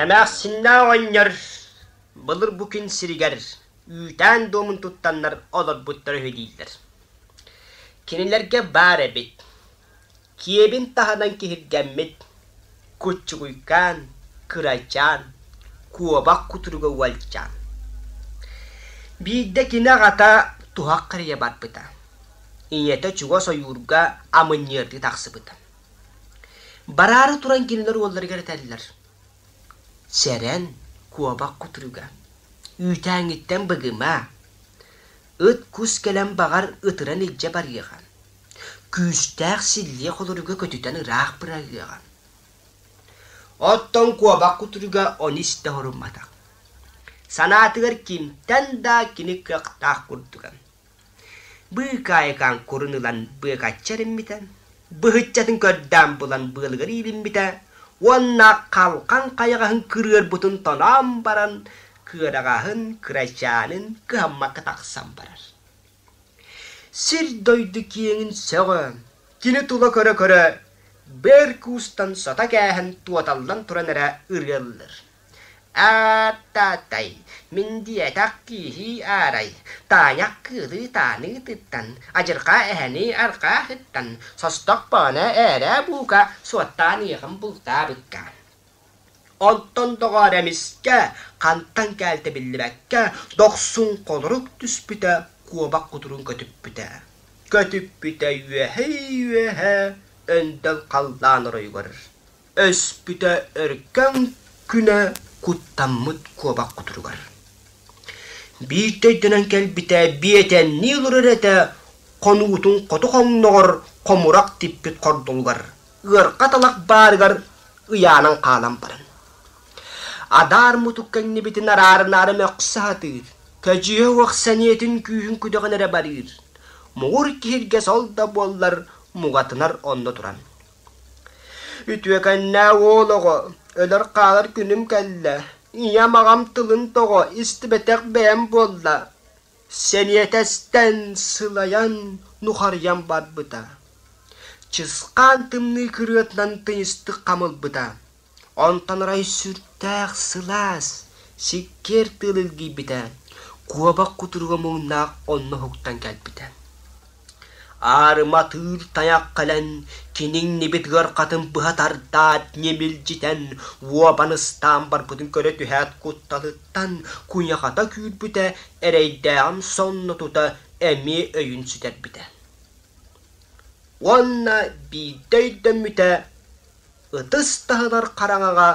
Эмээхсиннээх оҕонньор былыр бу күн сиригэр үүтээн дуомун туттаннар олорбуттара үһү дииллэр. Кинилэргэ баар эбит, киэбин таһынан киһиргэммит, куччугуйкаан, кырачаан, куобах кутуруга уолчаан. Биирдэ кини аҕата туһах харыйа барбыта. Ийэтэ чугас ойуурга амынньыардыы тахсыбыта. Бараары туран кинилэр уолларыгар этэллэр: «Сэрэн, куобах кутуруга, үүтээҥҥиттэн быгыма, ыт-кус кэлэн баҕар ытыран илдьэ барыаҕа, күүстээх силлиэ холоруга көтүтэн ыраах быраҕыаҕа». Оттон куобах кутуруга ону истэ сорумматах. Санаатыгар кимтэн да кини кыахтаах курдуга. Быыкаайыкаан курун ылан быакаччы эриммитэ, быһыччатын көрдөөн булан быалыгар иилиммитэ уонна халҕан хайаҕаһын кырыарбытын тоноон баран кыараҕаһын, кырачаанын кыһаммакка тахсан барар. Сир-дойду киэҥин сөҕө, кини тула көрө-көрө, бэр куустан сото кээһэн туоталлан туран эрэ ырыаллар. Ааттаатай, мин диэтэх киһи аарай, тааньах кыылы тааныытыттан, адьырҕа эһэни арҕааһыттан, состох бооно ээрээ буука, суоттаан ыаҕым бултаабыкка. Онтон доҕоор эмискэ, хантан кээлтэ биллибэккэ, дохсун холорук түспүтэ, куобах кутурун көтүппүтэ. Көтүппүтэ үөһэй-үөһэ, өндөл халлаан оройугар Өспүтэ өркөн күнэ куттаммыт куобах кутуругар. Биирдэ өйдөнөн кэлбитэ биэтэннии олорор этэ хонуутун хоту хоҥноҕор хомурах типпит хордулугар, ыарха талах баарыгар ыйаанан хаалан баран. Адаар мутук кэннибитин араарынаары мөхсө сатыыр, көдьүө уох сэниэтин күүһүн күдэҕин эрэ барыыр. Муҥур киһиргэс ол да буоллар муҥатынар онно туран. Үтүөкэннээх уол оҕо, өлөр-хаалар күнүм кэллэ, ийэм аҕам тылын тоҕо истибэтэх бэйэм буолла, сэниэтэстэн сылайан, нухарыйан барбыта. Чысхаан тымныы кырыатынан тыйыстык хам ылбыта. Онтон арай сүрдээх сылаас, сиккиэр тыал илгийбитэ, куобах кутуруга муҥнаах онно уһуктан кэлбитэ. Аарыма атыыр тайах кэлэн, киниҥнибит ыархатын быһа тардаат, ньимилдьитэн, уобан ыстаан барбытын көрө түһээт кутталыттан куйахата күүрбүтэ, эрэйдээҕин сонно тута эмиэ өйүн сүтэрбитэ. Уонна биирдэ өйдөммүтэ, ытыс таһынар хараҥаҕа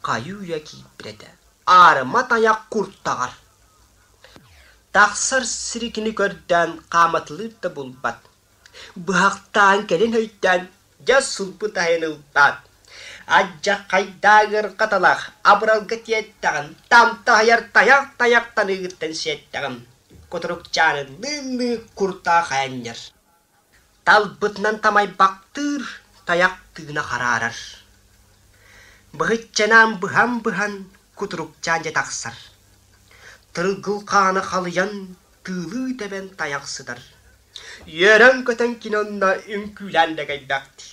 хайыы-үйэ киирбит этэ, аарыма тайах куртаҕар. Тахсар сири кини көрдөөн хааматылыыр да булбат, быһахтаан кэлин өйдөөн дьэ сылбыт айан ылбаат, Адьаххайдаа ыарҕаталаах абыралга тиэттэҕин, тамтаһыйар тайах тайахтаныыгыттан сиэттэҕим, кутурукчааны лыылыы куртаах айанньар. Талбытынан тамайбахтыыр, тайах тыына хараарар. Быһыччанаан быһан-быһан кутурукчаан дьэ тахсар. Тыргыл хаана халыйан, тыылыы тэбэн тайах сытар. Үөрэн-көтөн кини онно үҥкүүлээн дэгэйбэхтиир.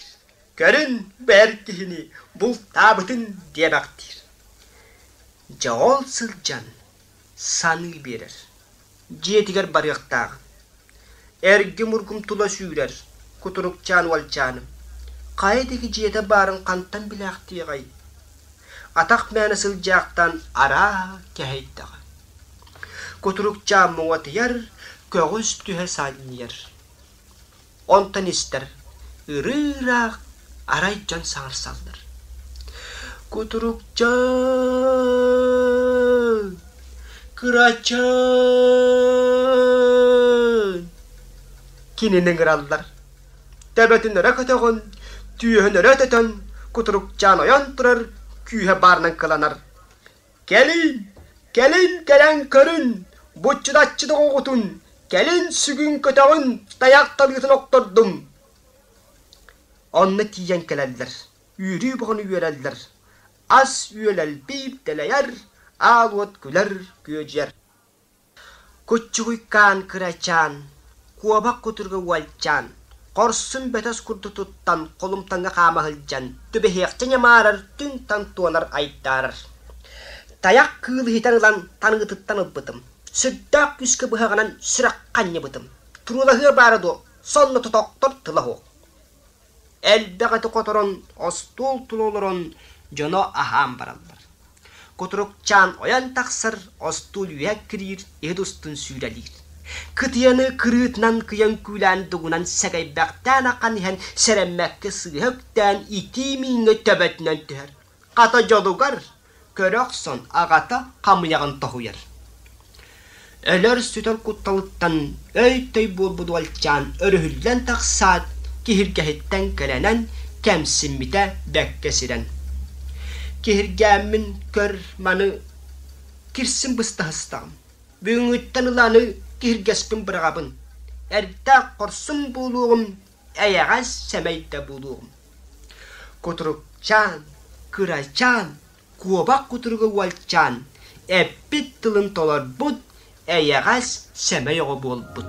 Көрүн, бэр киһини бултаабытын диэбэхтиир. Дьэ ол сылдьан саныы биэрэр. Дьиэтигэр барыахтаах. Эргим-ургум тула сүүрэр, кутурукчаан уолчааным. Хайа диэки дьиэтэ баарын хантан билээхтиэҕэй? Атах мээнэ сылдьаахтаан арааһа кэһэйдэҕэ. Кутурукчаан муҥатыйар, көҕүс түһэ санньыйар. Онтон истэр, ырыы-ыраах арай дьон саҥарсаллар. Кутурукчаан, кырачаан кинини ыҥыраллар. Төбөтүн өрө көтөҕөн, түөһүн өрө өтөтөн, кутурукчаан ойон турар, күүһэ баарынан кыланар. Кэлин, кэлин кэлэн көрүн, буччутаччы доҕоҕутун, кэлин сүгүн көтөҕүн, тайах талыытын охтордум. Онно тиийэн кэлэллэр, үөрүү бөҕөнү үөрэллэр, ас-үөл элбиир, дэлэйэр, аал уот күлэр, күөдьүйэр. Куччугуйкаан кырачаан, куобах кутуруга уолчаан, хорсун бөтөс курдук туттан холумтаҥҥа хаама сылдьан, түбэһиэхчэ ньамаарар, түҥ-таҥ туонар айдаарар. Тайах кыылы иһитэн ылан таныытыттан ылбытым, сүрдээх күүскэ быһаҕынан сүрэх ханньыбытым, туруулаһыа баара дуо, сонно тотохтор тыла суох. Элбэх эти хоторон, остуол тула олорон дьоно аһаан бараллар. Кутурукчаан ойон тахсар, остуол үөһэ кириир, иһит устун сүүрэлиир. Кытыйаны кырыытынан кыйан күүлээн дугунан сэгэйбэхтээн ахан иһэн сэрэммэккэ сыыһа үктээн итии мииҥҥэ төбөтүнэн түһэр. Хата дьолугар көрө охсон аҕата хамыйаҕын тоһуйар. Өлөр-сүтэр кутталыттан өй-төй буолбут уолчаан өрүһүллэн тахсаат, киһиргэһиттэн кэлэнэн, кэмсиммитэ бэккэ сирэн. Киһиргээммин көр маны кирсин быстаһыстаҕым. Бүгүҥҥүттэн ыла аны киһиргэспин быраҕабын. Эрдээх хорсун буолуоҕум, эйэҕэс сэмэй да буолуоҕум. Кутурукчаан, кырачаан, куобах кутуруга уолчаан, эппит тылын толорбут, эйэҕэс, сэмэй оҕо буолбут.